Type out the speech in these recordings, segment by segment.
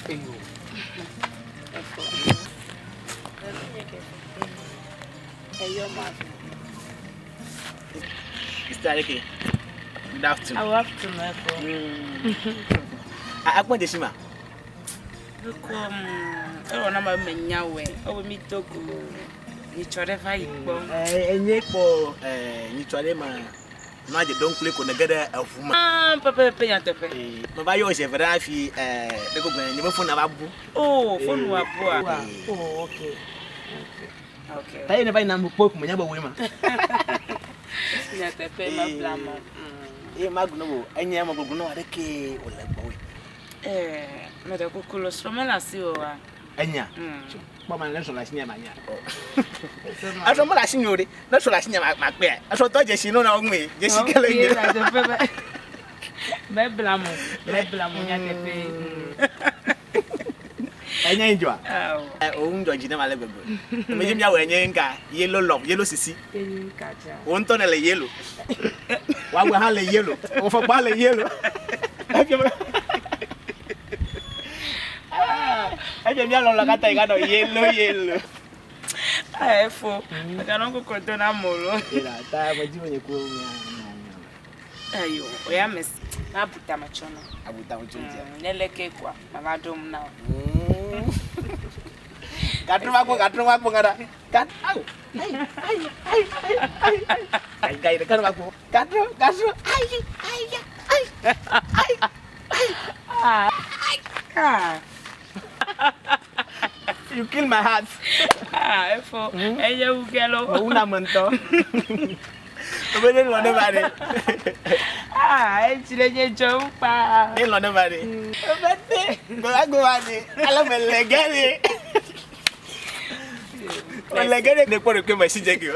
Eyo. Efo. Eyo ma. Mr. Aleke, good afternoon. Good afternoon, Efo. Akpɔ dzesi ma. Eko ewɔ na ma menya wɛ. Ewo mi do go. Nyitsɔ ɖe va yi kpɔ. Enye kpɔ nyitsɔ ɖe ma. Ma dze ɖom kple ko nege ɖe eʋu me. Ah, pɛpɛpɛ nyateƒe. Me va yɔ zi eve ɖe hafi ɖe ko gbe nye be fon va bu. Oh, fon wa bua. Oh, okay. Okay. Ta ye ne va yina kpɔ ko menya be woe ma. Nyateƒe ma bla mɔ. Ye ma gblɔ wo enye me gbogbo no aɖeke wòle gbɔwòe. Eh, meɖe kuku lo srɔ̃ mele asiwò oa? Enya. Kpɔ ma ne srɔ̃ le asinye ma nya. Esrɔ̃ mele asinye o ɖe. Ne srɔ̃ le asinye ma kpea. Esrɔ̃ tɔ dzesi no na wo ŋue. Dzesi ke le nye. Mebla mo, mebla mo nyateƒe. Enya yi dzɔa? O ŋu dzɔ dzi nam ale gbegbe. Ame dzi míawɔe nye ŋka yellow love, yellow sisi. Wò ŋutɔ nèle yellow. Wò awu hã le yellow. Wò fɔkpa hã le yellow. Efia mía lɔlɔ katã yi ganɔ yellow yellow. Efo, meganɔ koko do na amewo lo. Yena ta medzi be nye ku mía. Ayo, oya me mabu tame tsɔ na. Abu tame tsɔ ŋutia. Ne leke kɔa, mava ɖom na wò. Gatrɔ va gbɔ, gatrɔ va gbɔ gada. Gat, awu, ayi, ayi, ayi, ayi, ayi. Gayi, gayi ɖeka va gbɔ. Gatrɔ, gatrɔ, ayi, ayi, ayi, ayi, ayi. Ah. You kill my heart. Ah, efo, eye wu gelo. Mewu na ame ŋutɔ. Ebe ne lɔ̃ ne va ɖe. Ah, etsi le nye dzɔ ŋu kpa. Ne lɔ̃ ne va ɖe. Ebe te, gbeva va ɖe. Ale me le ge ɖe. Me le ge ɖe. Ne kpɔ ɖokui me si dze ge o.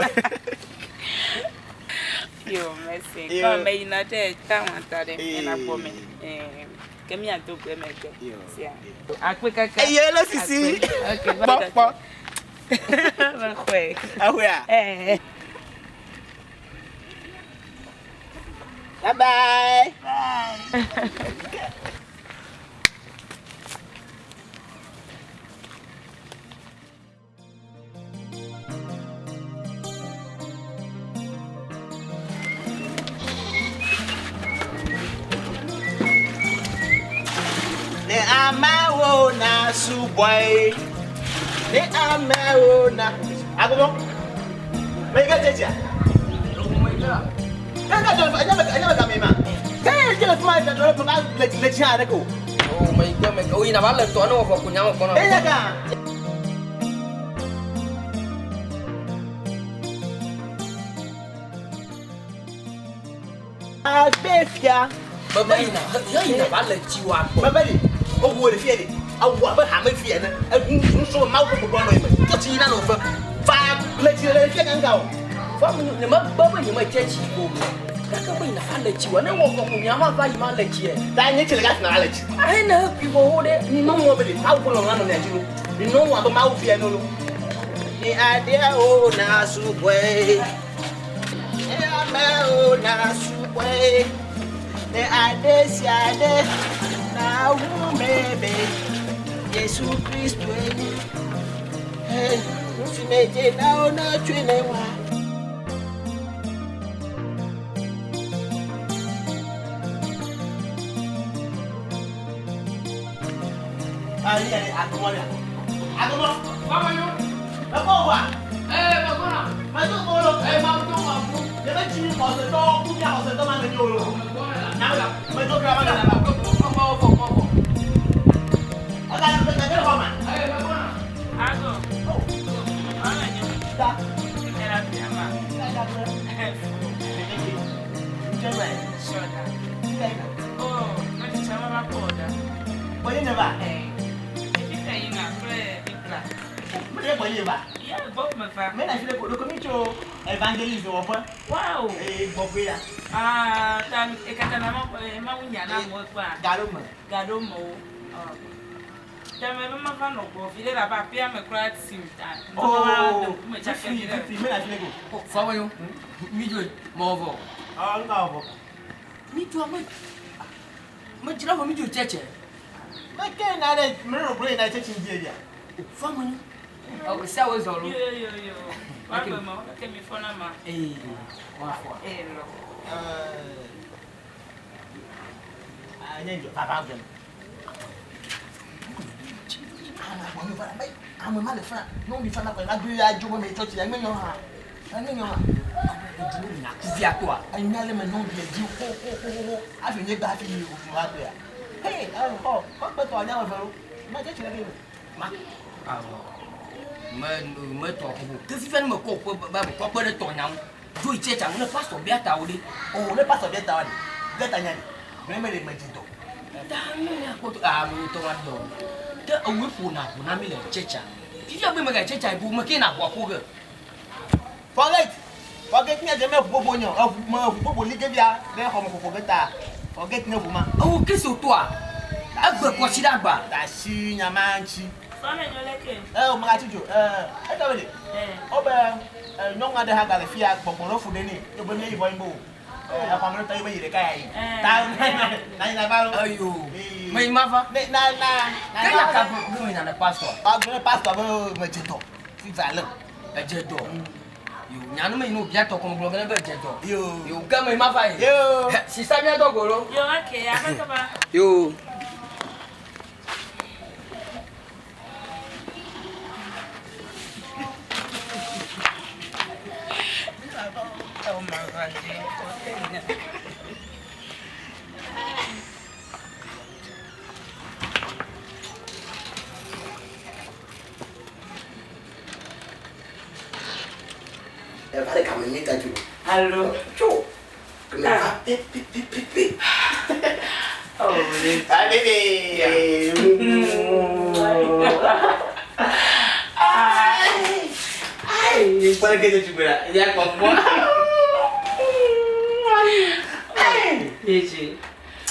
Yo, merci. Kɔ me yina ɖe town ta ɖe, ena gbɔ me. Ke míado go emegbe. Sia. Akpe kaka. Eye le sisi. Ok, Kpɔ kpɔ. Mexɔe. Exɔea? Eh. Bye bye. Bye. Ne amewo na subɔe. Ne amewo na. Agogo. Mege tsɛtsia. Kaka jɔ enya me enya me game ma. Ke ye le fima le le le le tsia ɖe ko. Oh my God, my God. Oyina va le tɔ ne wɔ vɔ ko nyame gbɔna. Eya ka. Agbe fia. Bebe yina yina va le tsi wa gbɔ. Bebe yi. Owu le fia de. Awu abe hame fia ene. Eŋu ŋusɔ mawu ƒe gbɔgbɔ nɔ eme. Tɔ tsi yina nɔ fe. Va le tsi le fia ganga o. Fa mu nye me gbe be nye me tse tsi o. Gake be yina va le tsi wa ne wɔ vɔ ko mia ma va yi ma le tsi. Ta nye tsi le gasi na va le tsi. Ahe ne he kui vɔ wo ɖe. Mi nɔ ŋu be de mawu ƒe lɔlɔ nɔ mia dzi lo. Mi nɔ ŋu abe mawu fia ene lo. Ni aɖewo na subɔe. Ne amewo na subɔe. Ne aɖe sia ɖe na wu mebe Yesu Kristoe nyi. Nu si medze na wo na tsoe ne wa. Ali ali agbɔmɔ ya. Agbɔmɔ. Baba yo. Mekɔ wa. Eh, mekɔna. Medo kpɔ lo. Eh, ma do ma do. Ne me tsi xɔsetɔ ku mía xɔsetɔ ma me nyo lo. Mekɔna. Na me do kura ma na. Kɔ kɔ kɔ kɔ. Aka lu ke ke xɔ ma. Eh, mekɔna. Ago. Oh. Ɔlɔ nye. Da. Ela fia ma. Da da da. Njɛ Sɔda. Njɛ. Oh, mɛ tsi ma va kpɔ da. Bɔnye ne va. Eh. Efi ka yina kple Biblia. Me ɖe bɔnye va. Ya gbɔ me va. Me na fi le ko ɖoko mi tso evangelist wɔƒe. Wow. Eye gbɔgbɔe ya. Ah, ta ekata na ma ma nya na mo kpa. Gaɖo me. Gaɖo me wo. Tɛmɛ be ma va nɔ gbɔ vi ɖe la ba aƒea me kura sim ta. Oh. Me tsa Fifi fi ɖe. fifi me na fi le ko. Fama yo. Mi dzo mɔ vɔ. Ah, nu ka wɔ vɔ. Mi dzo me. Me dzra vɔ mi dzo tsɛtsɛ. Meke na ɖe mele ɖo yina tsɛtsi ŋdi eya. Fama nyo. Ɔ sia wo zɔ lo. Yo yo yo. Wa gbe ma ke mi fɔna ma. Ee, wa fɔ. Ee lɔ. Ɛɛ, nye ŋdzɔ papa gbe. Ame ma le fã, nyɔnu fã na kɔ la do ya dzo be me tsɔtsi ya ŋmenyo hã. Ŋmenyo hã. Kuvia toa. Enya le me nyɔnu dzi xo xo xo xo hafi nye gba hafi yi ofu va doya. Hey, xɔ xɔ kpetɔ anya me velo. Ma tsɔtsi le ke Ma. Awɔ. Me me tɔ ko. Ke fifia ne me kɔ ƒe ba kɔ kpe ɖe tɔ nya ŋu. Dzo yi tsɛtsa ŋu ne pastor bia ta wo ɖe. O ne pastor bia ta wa ɖe. Bia ta nya ɖe. Me me le me dzi dɔ. Ta ne ya kpɔ to a me tɔ wa dɔ. Ke ewoe ƒo na ʋu na mi le tsɛtsa. Fifia be me ga tsɛtsa bo me ke na ʋua ƒo ge. Forget. Forget nya dze me ʋu ƒoƒo nyɔ. Eʋu me ʋu ƒoƒo li ge bia ɖe xɔ me ƒoƒo ge ta. Forget ne ʋu ma. Ewo Kristo toa. Egbe kɔsi ɖe agba. Tasi nya ma ŋuti. Fame nyɔ leke. E o megatsi dzo. E etɔ be ɖe. Wo be nyɔnu aɖe hã gale fia gbɔgbɔ ɖo fu ɖe nɛ. Ye be míeyi vɔ yi bo. Exɔ ame ɖe tɔ ye be yi ɖeka ya yi. Ta na yi na va lo. Eyo. Me yi ma va. Ne na na na. Ke nya ka gblɔ me na ne pastor. A gblɔ pastor be me dze dɔ. Fifa le. Edze dɔ. Yo nya nu me yi no bia tɔ kɔn gblɔ ge be edze dɔ. Yo. Yo ke me yi ma va yi. Yo. Sisa mía dɔ go lo. Yo okay, abaka ba. Yo. Eva ɖe game nyui ta dzi o. Alo. Tso. Keme va pepepepe. Oh, really? Ah, baby. Ai. Kpɔle ke dze tugbe la, ya kpɔkpɔ. Yeji.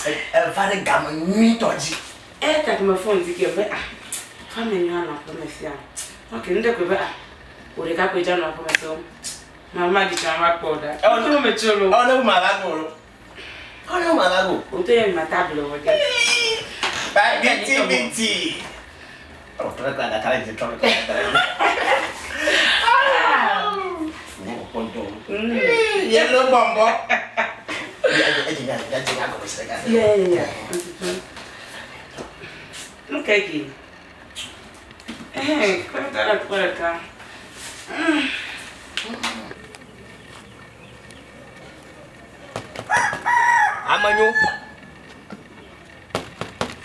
Eva ɖe game nyuitɔ dzi. E ta me phone di ke be ah. Fame nyɔ anɔ aƒe me fia. Ok, nde ko be ah. O ɖeka koe dza nɔ aƒe me so. Mama di tsa va kpɔ ɖa. Ɔ me tso lo. Ɔ ne ma la go lo. Ɔ ne ma la go. O to ye ma table wɔ de. Ba biti biti. Ɔ tɔ ka da kala je tɔ ka da. Ne ko ponto. Yellow bombo. Ya ya ya ya ya ko se ka. Yeah yeah yeah. Okay ki. Eh, kwa tala kwa ka. Amenyo.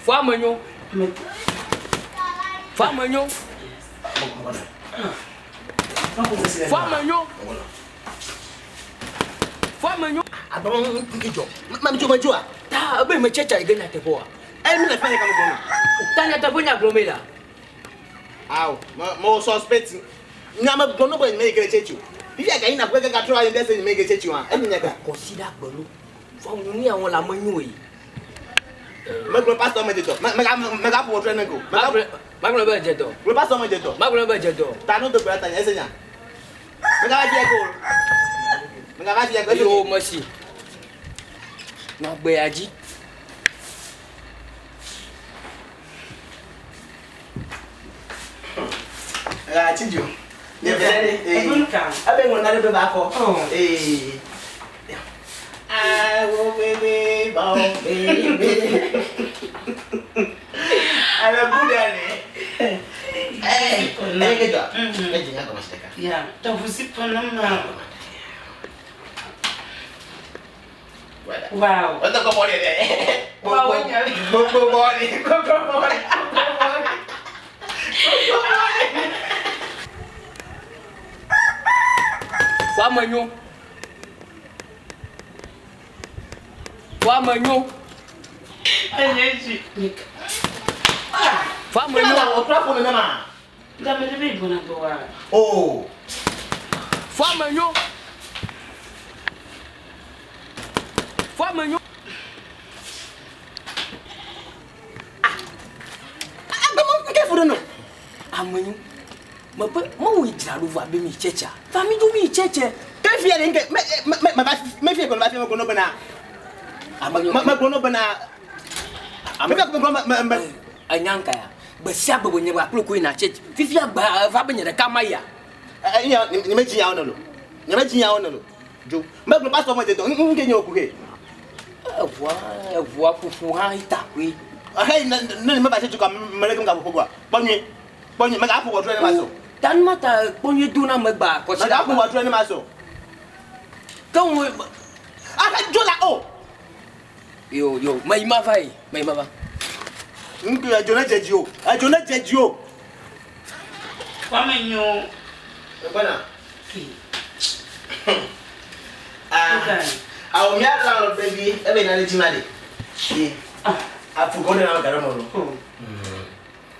Fo amenyo. Fo amenyo. Fo amenyo. Fo amenyo. Agbɔn ŋkejɔ. Ma mi tso ma tso a. Ta ebe me tsɛtsa yi ge nyateƒe oa. E mi le fɛn ka mo gbɔn. Ta nyateƒe nya gblɔ me la. Awo, mo suspect. Nya me gbɔn no be me yi ke tse tso. Fifia ga yina gbe ga trɔ ayi ɖe se me yi ke tse tso a. Enyi nya ka. Kɔsi ɖe agbe lo. Fo amenyo nu ya wɔ le amenyo yi. Me gblɔ pastor me dze dɔ. Me me me ga ƒo trɛ ne go. Me ga Magblɔ be dze dɔ. Gblɔ pastor me dze dɔ. Magblɔ be dze dɔ. Ta no do gbe ta nya ese nya. Me ga va fia go. Me ga va fia go. Yo mesi. Nɔ gbe ya dzi. Ah, Chijo. Ebun ka. Abe ŋlɔ nane be ba kɔ. Oh. Ee. Awo bebe bɔ bebe. Ale bu ɖe ne. Ee. Ee ke dzɔ. Ne dzi nya gɔme si ɖeka. Yeah, tavusi panama. Voilà. Wow. Wọ́n tọ́ kọ́ bọ́ọ̀lì rẹ̀. Wow, nya. Gbogbo bọ́ọ̀lì. Gbogbo bọ́ọ̀lì. Gbogbo bọ́ọ̀lì. Gbogbo bọ́ọ̀lì. Fo amenyo. Fo amenyo. Enyeji. Fo amenyo. Wọ́n tọ́ fún mi náà ma. Nga me de bona bo wa. Oh. Fo amenyo. Fo amenyo. Agbemɔ nke fún mi nù. Amenyo. Mepe mewo yi dzra ɖo vɔ abe mi tsɛtsa. Va mi dzo mi yi tsɛtsɛ. Ke fia de nke me me me me fia gblɔ va fia me gblɔ no bena. Amenyo. Me gblɔ no bena. Me gblɔ me me me. Enya ŋka ya? Gbe sia gbe wònye be akplo koe na church. Fifia gbe eva be nye ɖeka maya. Enya nye me dzi yawo ne lo. Nye me dzi yawo ne lo. Dzo. Megblɔ pastor me dedɔ. Ŋke nye oku he. Eʋua eʋua ƒoƒo hã yi ta koe. Ehe ne ne me va church ka me le ŋga ƒoƒo gba. Kpɔ nyuie. Kpɔ nyuie. Mega ƒo wɔtrɔ ne ma so. Tanuma ta kpɔ nyuie do na megba kɔsi. Mega ƒo wɔtrɔ ne ma so. Ke wo Ahe dzo la o. Yo yo meyi ma va yi meyi ma va. Ŋku edzo ne dze dzi o. Edzo ne dze dzi o. Kwame nyo. Egbena. Ah. Awo mi ala lo baby ebe na le jima de. Ah. Afu ko na ga mo lo.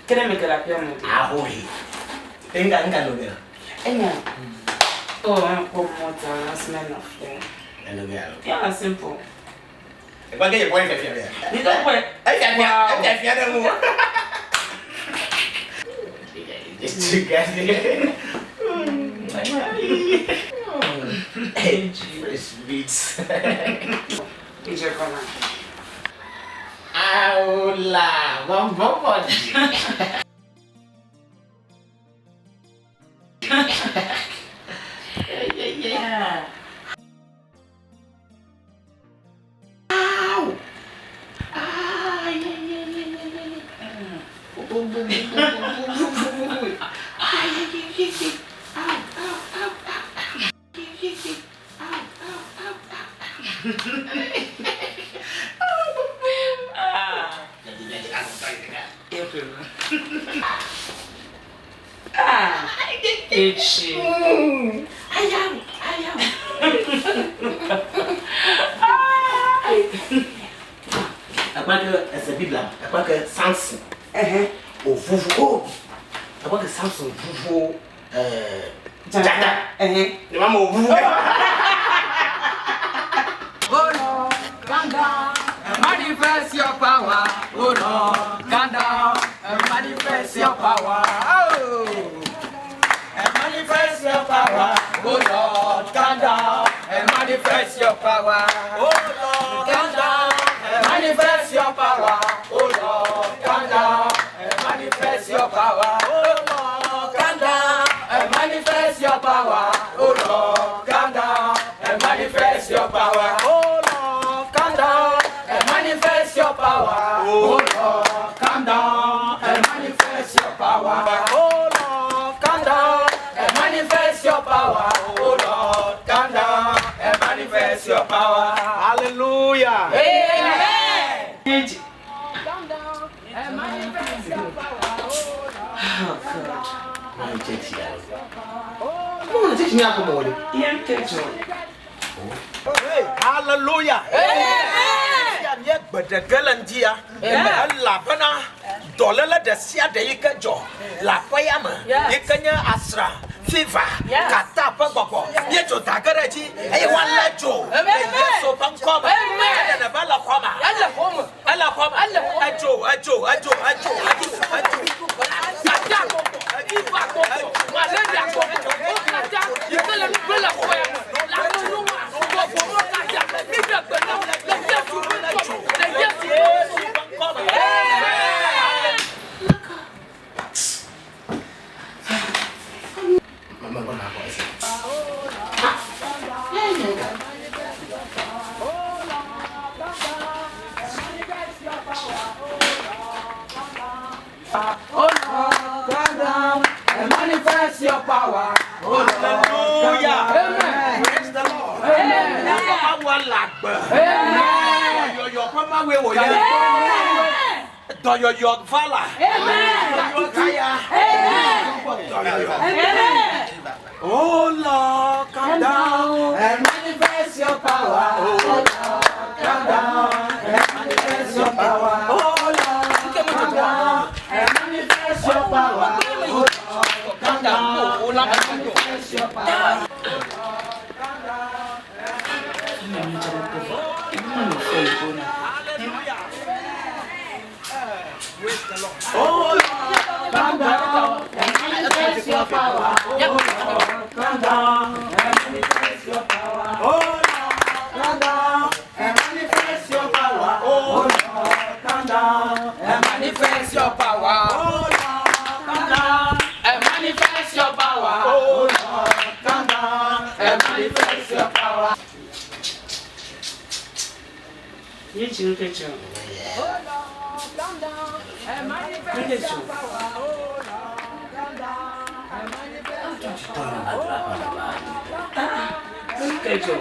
Kene me kala pia mo. Aho he. Enga enga no bera. Enya. Oh, I'm ko mota na smell of. Eno bera. Yeah, simple. Ekwa ke ye boy fe fia bera. Ni to kwe. E fia fia e fia de mo. Fresh beats. Ije kona. Aula, bom bom bom. Yeah. Ow! Ah, yeah, yeah, yeah, yeah, yeah. Boom, boom, boom, boom, boom, boom, boom, boom, boom. Ah, yeah, yeah, yeah, yeah. Ow, ow, ow, ow, ow. Yeah, yeah, yeah. Ow, ow, ow, ow, ow. Ah. Ah. Ichi. Ayaw, ayaw. Akpa ke ese Biblia, akpa ke Samson. Ovuvu o. Akpa ke Samson vuvu jata. Ne ma mo vuvu. Oh Lord, calm down and manifest your power. Oh Lord, calm down and manifest your power. Oh, and manifest your power. Oh Lord, calm down and manifest your power. Oh Lord, calm down and manifest your power. Oh Lord, calm down and manifest your power. Oh Lord, calm down and manifest your power. Oh Lord, calm down and manifest your power. Oh Lord, calm down and manifest your power. Oh Lord, calm down and manifest your power. Oh Lord, calm down and manifest your power. Oh Lord, calm down and manifest your power. Hallelujah. Amen. Ichi. And manifest your power. Oh God. Ma chechi ya. Mo chechi ni akomo wole. Ihe nkejo. Hey, hallelujah. Amen. Nye gbedege le ŋdi ya. Elabena dɔléle ɖe sia ɖe yi ke dzɔ le aƒe ya me yi ke nye asra, fever, kata ƒe gbɔgbɔ. Míedzo da ge ɖe edzi eye woalé dzo le Yesu ƒe ŋkɔ me. Eye nebe ele xɔ me. Ele xɔ me. Ele xɔ me. Edzo, edzo, edzo, edzo, edzo, edzo. Kata gbɔgbɔ, fever gbɔgbɔ, malaria gbɔgbɔ, wo katã yi ke le nugble le xɔ ya me, le amenuwa, gbɔgbɔ wo katã, mi ɖe gbe na wo le Yesu ƒe ŋkɔ me, le Yesu ƒe ŋkɔ me. Amen. Mama, mama, mama. Oh Lord, come down and manifest your power. Oh Lord, Hallelujah. Amen. Praise the Lord. Amen. Míaƒe Mawua le agbe. Amen. Dɔyɔyɔ ƒe Mawue wònye. Dɔyɔyɔ va la. Dɔyɔyɔ kaya. Dɔyɔyɔ. Oh Lord, come down. And manifest your power. Oh Lord, come down and manifest your power. Oh Lord, Come down and manifest your power. Oh Lord, come down and manifest your power. Oh Lord, Come down and manifest your power. Oh Lord, come down and manifest your power. oh Lord, Come down and manifest your power. Oh Lord, come down and manifest your power. Nye dzi nu ke dzɔ. Nu ke dzɔ. Nu ke dzɔ.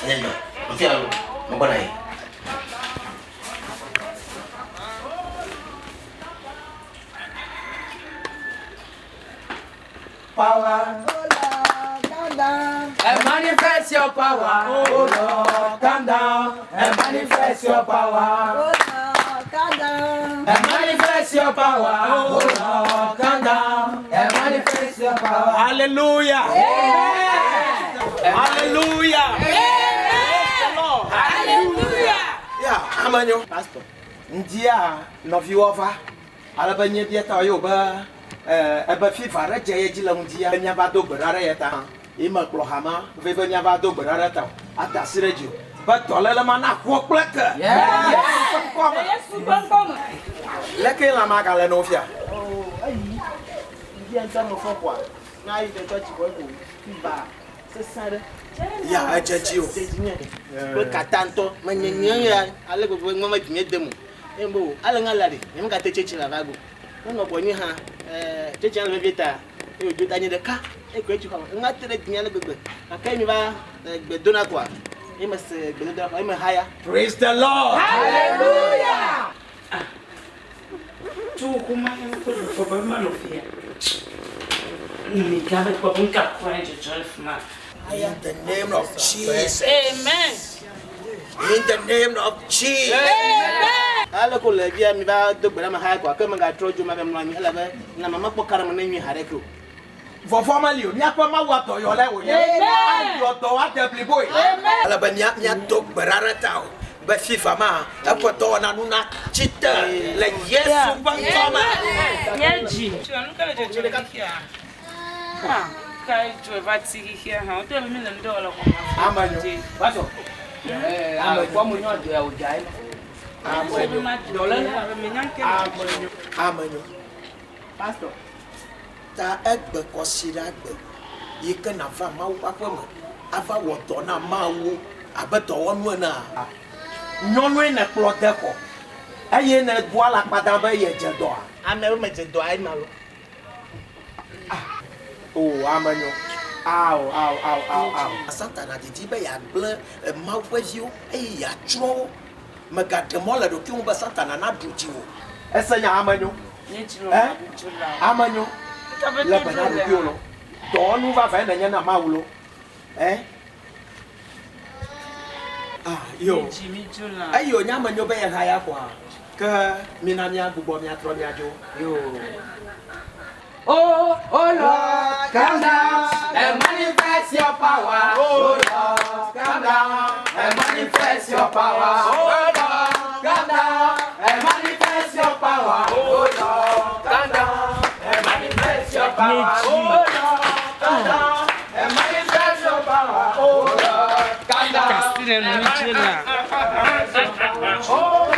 Nye dzɔ. Ŋuti alo, megbɔna yi. Power. And manifest your power, oh Lord, come down and manifest your power. And manifest your power, oh Lord, come down and manifest your power. Hallelujah. Hallelujah. Hallelujah. Ya, amenyo. Pastor. Ŋdia nɔviwo va ale be nye bia ta yewo be ebe fifa ɖe dze ye dzi le ŋdia be míava do gbe ɖa ɖe ye ta hã. Ye me kplɔ hama vɛ be míava do gbe ɖa ɖe ta o. Ada asi ɖe dzi o. Be dɔléle ma na ƒo kple ke. Yesu ƒe ŋkɔ me. Yesu ƒe ŋkɔ me. Leke lãmea gale na wo fia? Oh, eyi. Ŋdia ŋutɔ me fɔ kɔa. Na yi ɖe tsɔtsi kɔ eko fiva sesẽ ɖe. Ya edze dzi o. Dze dzi nye. Kple kata ŋutɔ. Menye nye ya ale gbegbe ŋmɔ me dzinye dem o. Eye be o ale ŋa la ɖe. Nye megate tsitsi le ava go. Ne nɔ gbɔnye hã, tsitsi le vevie ta. Eye wòdzo ta nye ɖeka. Eye koe tsi xɔ me. Ŋa te ɖe dzinye ale gbegbe. Gake mi va gbe dona kɔa. Eye mese gbedodoɖa kɔa. Eye mehaya. Praise the Lord. Hallelujah. Tso kuma ne ko be ma no fia. Mi ga be kpɔ nka kura dzɔdzɔ le fi ma. In the name of Jesus. Amen. In the name of Jesus. Ale ko le via mi va do gbe ɖa me haya kɔa. Ke megatrɔ dzo ma be mlɔ anyi elabe na mama kpɔ ka ɖe me ne nyui haɖe ke o. Vɔvɔ meli o. Míaƒe Mawu dɔyɔlae wònye. Ayɔ dɔ woade bliboe. Ale be mía míado gbe ɖa ɖe ta o. Be fifa ma eƒe dɔwɔna nu na tsi te le Yesu ƒe ŋkɔ me. Nye dzi. Nu ka le dzɔdzɔ le xixia? Ah, ka dzɔ va ti xixia hã. Wote be mi le nu ɖe wɔ le xɔ me. Amenyo. Pastor, ame kpɔ mo nyɔ dɔ ya o dza ema. Amenyo. Dɔléle abe me nya ke. Amenyo. Amenyo. Pastor. Ta egbe kɔsi ɖe agbe yi ke nava Mawu ƒe aƒe me ava wɔ dɔ na Mawu abe dɔwɔnu enea. Nyɔnue nèkplɔ de xɔ eye nèbua alakpada be yedze dɔa. Amewo medze dɔa ema lo. O amenyo. Ao ao ao ao ao. Satana didi be yeagblẽ Mawu ƒe viwo eye yeatsrɔ̃ wo. Mègaɖe mɔ le ɖokuiwò ŋu be Satana naɖu dziwò. Ese nya amenyo. Nye dzi lɔ Eh? dzo la. Amenyo. Ka be Le to be na dzo le ɖokuiwò hã. lo. Dɔwɔnu vavãe nènye na Mawu lo. Eh? Ah, yo. Nye dzi mi dzo la. Eyi wònye amenyo be yehaya kɔa, ke mina míagbugbɔ míatrɔ míadzo. Yo. Oh, oh Lord, come down and manifest your power. Oh Lord, come down and manifest your power. Oh Lord, come down and manifest your power. Oh Lord, come down and manifest your power. Oh Lord, come down and manifest your power. Oh Lord, come down. Kasi le nu mi dzo la. Oh